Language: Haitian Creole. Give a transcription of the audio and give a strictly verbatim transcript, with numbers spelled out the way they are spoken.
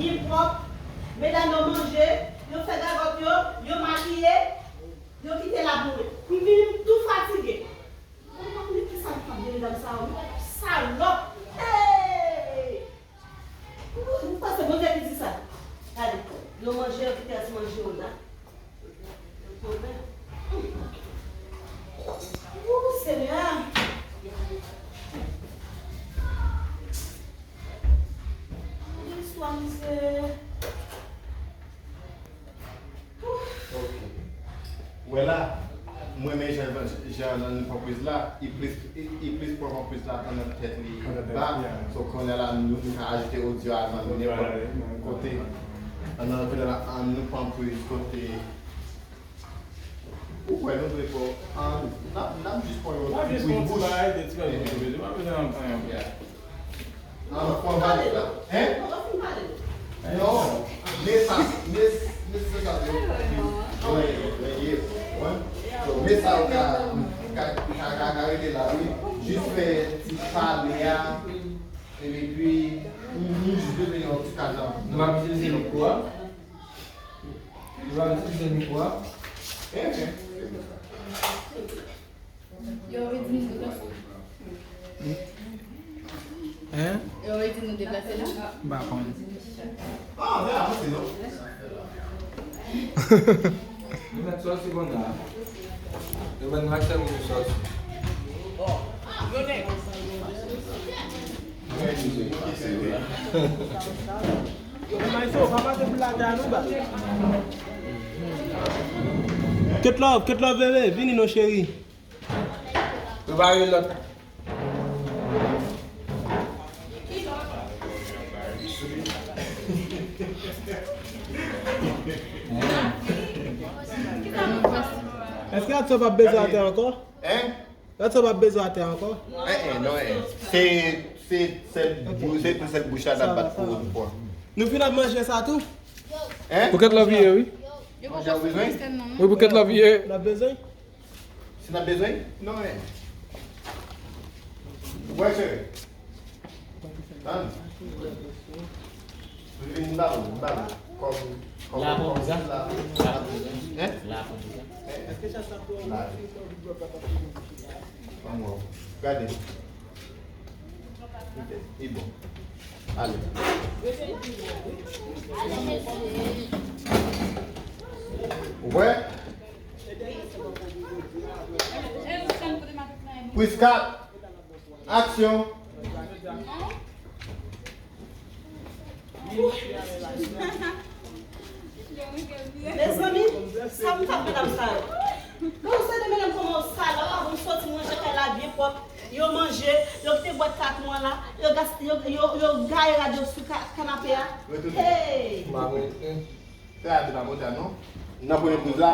Byen pwòp, medam yo manje, yo fè gagòt yo, yo makiye, yo kite la pou mwen. M vini, m tou fatige. Mwen pa konnen kisa k ap gen medam sa yo, wi. Salòp! Hey! Ou panse Bondye ki di sa? Gade, yo manje, yo kite rès manje yo la. Yo pwoblèm. Ooh, Senyè! Gade istwa misye. Ok. Wè la, mwen renmen jan, jan Arlan pran priz la, li plis, li, li plis pran, pran priz la pandan tèt li ba. So, kounye a la, nou, nou ka ajoute odyo a Arlan nenpòt kote. Ann, ann, kounye a la, ann, nou pran priz kote. Ou kwè nou dwe pran, ann, n ap, n ap jis pran yon ti priz bouch. An, pran valiz la. Hein? Non. Men sa, men, men se sa yo. Wi, wi, wi. So, men sa yo ka, ka, ka, ka, ka rete la, wi. Jis fè ti pale a, epi, nou, nou jis bezwen yon ti kazan. Nou pa itilize mikwo a. Nou pa itilize mikwo a. Hein? Hein? Yo redi nou deplase la? M pa konn. Ah, men avanse non. Yo mèt sòti konnya. Yo ban nou aksè pou nou sòti. Ket love, ket love, bebe, vini non, cheri. Prepare lòt. Èske Adson p ap beze atè ankò? Hein? Adson p ap beze atè ankò? Eh, eh, non, eh. Se, se sèl bou-, se pou sèl bouch la n ap bat pou, pou. Nou fin ap manje sa tou? Hein? Pou kèt love ye, wi. Manje a ou bezwen? Wi, pou kèt love ye. N ap bezwen? Si n ap bezwen? Non, men. Wè, cheri. Tann. Vin ba ou, ba ou. Kòm, kòm, la pou sa? La pou sa. Hein? La pou sa. Hein? La. Ban mwen. Gade. Ok, li bon. Ale. Ou kwè? Priz kat. Aksyon. Mezanmi, sa m t ap medam sa yo. Bon, se de medam kòman yo salòp, avan m soti manje kay la byen pwòp. Yo manje, yo kite bwat kat mwen la, yo gas-, yo, yo, yo gaye rad yo sou ka-, kanape a. Hey! Fè a te pa monte a non. Nan premye priz la,